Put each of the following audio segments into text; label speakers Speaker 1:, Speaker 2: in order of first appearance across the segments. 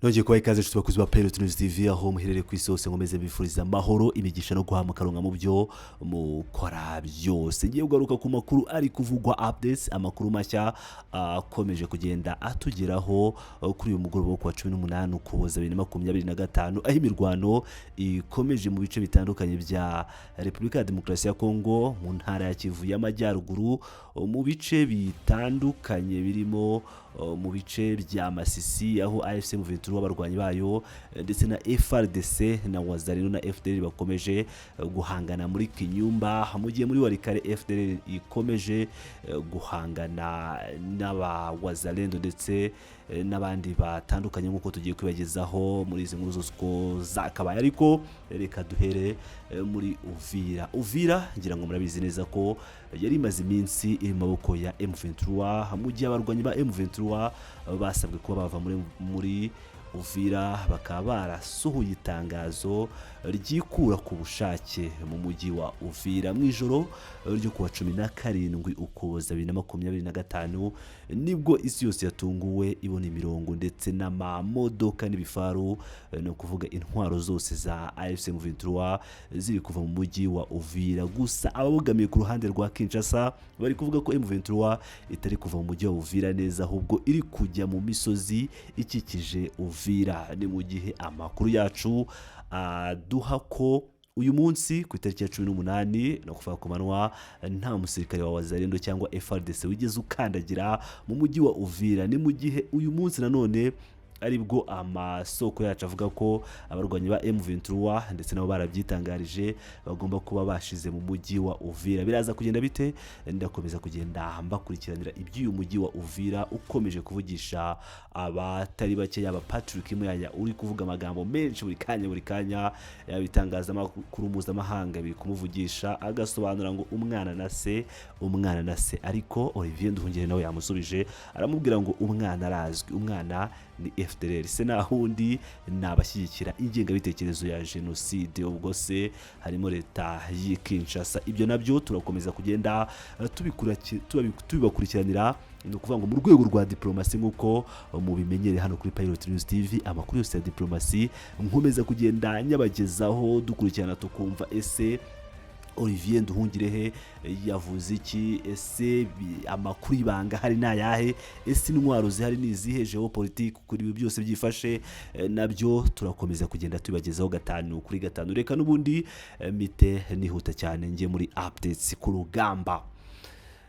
Speaker 1: Nongeye kubaha ikaze, inshuti bakunzi ba Pirate News TV, aho muherereye ku isi hose. Nkomeze mbifuriza amahoro, imigisha no guha mukaronka mu byo mukora byose. Ngiye kugaruka ku makuru ari kuvugwa, updates, amakuru mashya akomeje kugenda atugeraho kuri uyu mugoroba wo kuwa 18 Ukuboza 2025, aho imirwano ikomeje mu bice bitandukanye bya Repubulika ya Demokarasi ya Kongo, mu ntara ya Kivu y'Amajyaruguru, mu bice bitandukanye birimo mu bice bya Masisi, aho AFC M23, abarwanyi bayo, ndetse na FARDC na Wazalendo na FDLR bakomeje guhangana muri Kinyumba, mu gihe muri Walikale FDLR ikomeje guhangana n'aba Wazalendo ndetse n'abandi batandukanye, nk'uko tugiye kubagezaho muri izi nkuru zose uko zakabaye. Ariko reka duhere muri Uvira. Uvira, ngira ngo murabizi neza ko yari imaze iminsi iri mu maboko ya M23, mu gihe abarwanyi ba M23 basabwe kuba bava muri Uvira, bakaba barasohoye itangazo ryikura ku bushake mu mujyi wa Uvira. Mu ijoro ryo kuwa 17 Ukuboza 2025, nibwo isi yose yatunguwe ibona imirongo ndetse n'amamodoka n'ibifaru, ni ukuvuga intwaro zose za AFC M23, ziri kuva mu mujyi wa Uvira. Gusa ababogamiye ku ruhande rwa Kinshasa bari kuvuga ko M23 itari kuva mu mujyi wa Uvira neza, ahubwo iri kujya mu misozi ikikije Uvira. Ni mu gihe amakuru yacu aduha ko uyu munsi ku itariki ya 18, ni ukuvuga ku manywa, nta musirikare wa Wazalendo cyangwa FARDC wigeze ukandagira mu mujyi wa Uvira. Ni mu gihe uyu munsi nanone aribwo amasoko yacu avuga ko abarwanyi ba M23, ndetse nabo barabyitangarije, bagomba kuba bashize mu mujyi wa Uvira. Biraza kugenda bite? Ndakomeza kugenda mbakurikiranira iby'uyu mujyi wa Uvira ukomeje kuvugisha abatari bake, yaba Patrick Muyaya uri kuvuga amagambo menshi buri kanya buri kanya, yaba itangazamakuru mpuzamahanga biri kumuvugisha, agasobanura ngo umwana na se, umwana na se. Ariko Olivier Nduhungirehe nawe yamusubije, aramubwira ngo umwana arazwi, umwana ni FDLR, se naho undi ni abashyigikira ingengabitekerezo ya jenoside, ubwo se harimo leta y'i Kinshasa. Ibyo nabyo turakomeza kugenda tubibakurikiranira, ni ukuvuga ngo mu rwego rwa diplomasi, nk'uko mubimenyereye hano kuri Pilot News TV, amakuru yose ya diplomasi nkomeza kugenda nyabagezaho, dukurikirana tukumva ese Olivier Nduhungirehe yavuze iki, ese amakuru y'ibanga hari ni ayahe, ese intwaro zihari ni izihe, géopolitique kuri ibi byose byifashe, nabyo turakomeza kugenda tubibagezaho gatanu kuri gatanu. Reka n'ubundi mite nihuta cyane njye muri updates ku rugamba.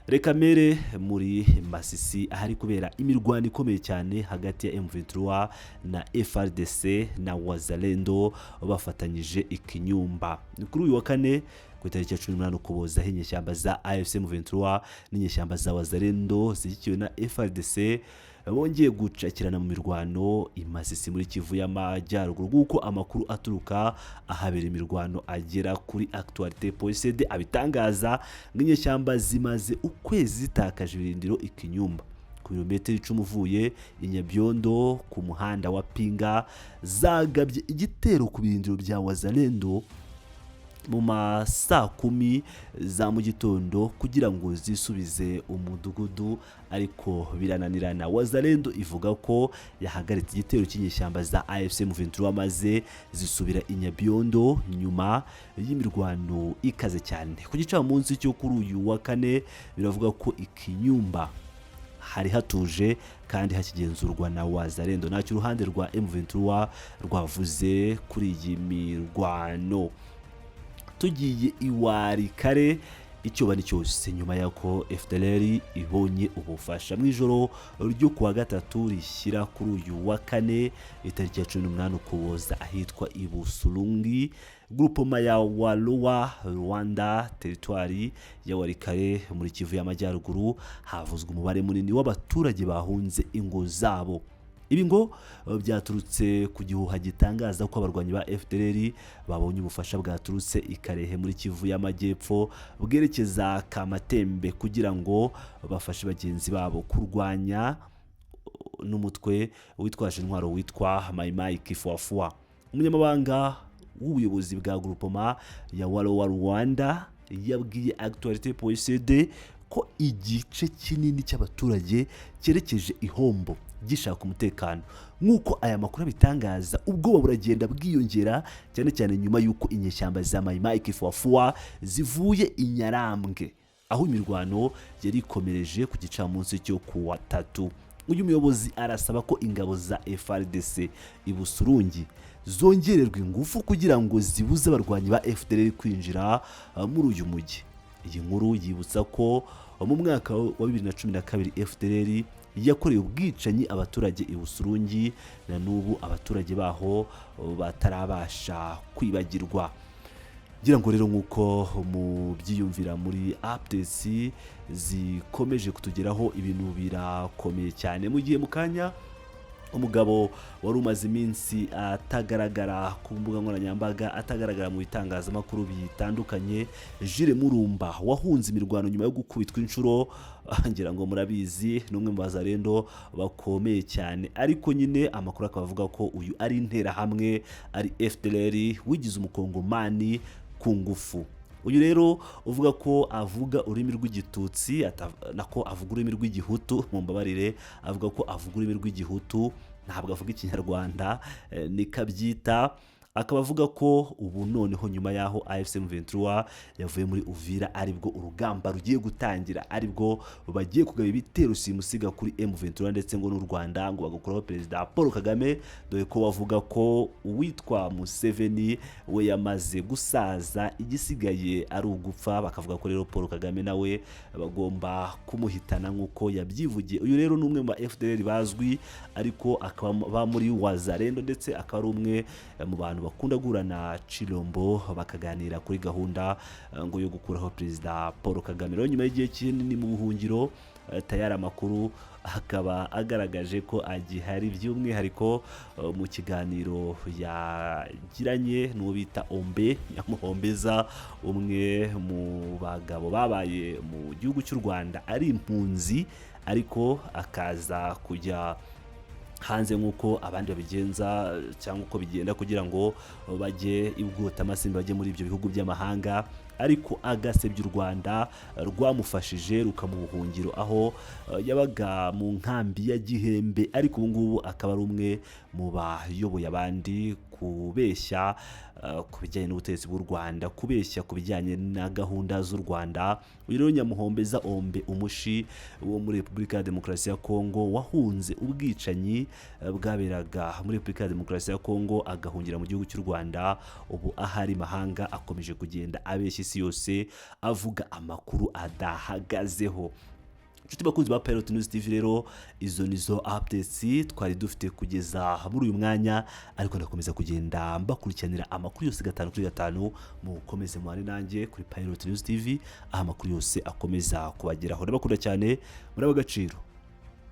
Speaker 1: Reka mere muri Masisi, ahari kubera imirwano ikomeye cyane hagati ya M23 na FARDC na Wazalendo bafatanyije ikinyumba. Ni kuri uyu wa kane ku itariki ya 18 Ukuboza, aho inyeshyamba za AFC M23 n'inyeshyamba za Wazalendo zishyigikiwe na FARDC bongeye gucakirana mu mirwano i Masisi muri Kivu y'Amajyaruguru, nk'uko amakuru aturuka ahabera imirwano agera kuri Actualité CD abitangaza. Ngo inyeshyamba zimaze ukwezi zitakaje ibirindiro ikinyumba, ku birometero 10 uvuye i Nyabyondo ku muhanda wa Pinga, zagabye igitero ku birindiro bya Wazalendo mu ma saa 10 za mu gitondo kugira ngo zisubize umudugudu, ariko birananirana. Wazalendo ivuga ko yahagaritse igitero cy'inyeshyamba za AFC M23, maze zisubira i Nyabiondo nyuma y'imirwano ikaze cyane. Ku gicamunsi cyo kuri uyu wa kane, biravuga ko ikinyumba hari hatuje kandi hakigenzurwa na Wazalendo. Ntacyo uruhande rwa M23 rwavuze kuri iyi mirwano. Tugiye i Walikale, icyoba ni cyose nyuma y'uko FDLR ibonye ubufasha. Mu ijoro ryo kuwa gatatu rishyira kuri uyu wa kane, itariki ya 18 Ukuboza, ahitwa Ibusurungi, groupement ya Waloa Rwanda, teritwari ya Walikale muri Kivu y'Amajyaruguru, havuzwe umubare munini w'abaturage bahunze ingo zabo. Ibi ngo byaturutse ku gihuha gitangaza ko abarwanyi ba FDLR babonye ubufasha bwaturutse i Kalehe muri Kivu y'Amajyepfo bwerekeza Kamatembe kugira ngo bafashe bagenzi babo kurwanya n'umutwe witwaje intwaro witwa Maimai Kifuafua. Umunyamabanga w'ubuyobozi bwa groupement ya Waloa Rwanda yabwiye Actualité CD ko igice kinini cy'abaturage cyerekeje ihombo. Gishaka umutekano. Nk'uko aya makuru abitangaza, ubwoba buragenda bwiyongera, cyane cyane nyuma y'uko inyeshyamba za Mayimayi Kifuafua zivuye i Nyarambwe, aho imirwano yari ikomereje ku gicamunsi cyo ku wa tatu. Uyu muyobozi arasaba ko ingabo za FARDC i Busurungi zongererwa ingufu kugira ngo zibuze abarwanyi ba FDLR kwinjira muri uyu mujyi. Iyi nkuru yibutsa ko mu mwaka wa 2012 FDLR yakoreye ubwicanyi abaturage i Busurungi, na n'ubu abaturage baho batarabasha kwibagirwa. Ngira ngo rero, nk'uko mubyiyumvira muri updates zikomeje kutugeraho, ibintu birakomeye cyane, mu gihe mu kanya umugabo wari umaze iminsi atagaragara ku mbuga nkoranyambaga, atagaragara mu bitangazamakuru bitandukanye, Jules Murumba, wahunze imirwano nyuma yo gukubitwa inshuro, ngira ngo murabizi, ni umwe mu bazarendo bakomeye cyane. Ariko nyine amakuru akaba avuga ko uyu ari interahamwe, ari FDLR wigize umukongomani ku ngufu. Uyu rero uvuga ko avuga ururimi rw'igitutsi, nako avuga ururimi rw'igihutu, mumbabarire, avuga ko avuga ururimi rw'igihutu, ntabwo avuga ikinyarwanda, niko abyita. Akaba avuga ko ubu noneho nyuma y'aho AFC M23 yavuye muri Uvira, aribwo urugamba rugiye gutangira, aribwo bagiye kugaba ibitero simusiga kuri M23, ndetse ngo n'u Rwanda, ngo bagakuraho Perezida Paul Kagame, dore ko bavuga ko uwitwa Museveni we yamaze gusaza, igisigaye ari ugupfa. Bakavuga ko rero Paul Kagame nawe bagomba kumuhitana nk'uko yabyivugiye. Uyu rero ni umwe mu ba FDLR bazwi, ariko akaba aba muri Wazalendo, ndetse akaba ari umwe mu bantu bakunda guhura na Chilombo bakaganira kuri gahunda ngo yo gukuraho Perezida Paul Kagame. Rero nyuma y'igihe kinini mu buhungiro, tayari amakuru akaba agaragaje ko agihari, by'umwihariko mu kiganiro yagiranye n'uwo bita Ombe Nyamuhombeza, umwe mu bagabo babaye mu gihugu cy'u Rwanda ari impunzi, ariko akaza kujya hanze nk'uko abandi babigenza cyangwa uko bigenda kugira ngo bajye ibwotamasimbi, bajye muri ibyo bihugu by'amahanga, ariko agasebya u Rwanda rwamufashije rukamuha ubuhungiro, aho yabaga mu nkambi ya Gihembe. Ariko ubu ngubu akaba ari umwe mu bayoboye abandi kubeshya ku bijyanye n'ubutegetsi bw'u Rwanda, kubeshya ku bijyanye na gahunda z'u Rwanda. Uyu rero Nyamuhombeza Ombe, umushi wo muri Repubulika ya Demokarasi ya Kongo, wahunze ubwicanyi bwaberaga muri Repubulika ya Demokarasi ya Kongo agahungira mu gihugu cy'u Rwanda, ubu ahari mahanga akomeje kugenda abeshya isi yose, avuga amakuru adahagazeho. Inshuti bakunzi ba Pilot News TV, rero izo nizo updates twari dufite kugeza muri uyu mwanya, ariko ndakomeza kugenda mbakurikiranira amakuru yose gatanu kuri gatanu. Mukomeze mubane nanjye kuri Pilot News TV, aho amakuru yose akomeza kubageraho. Ndabakunda cyane, muri agaciro.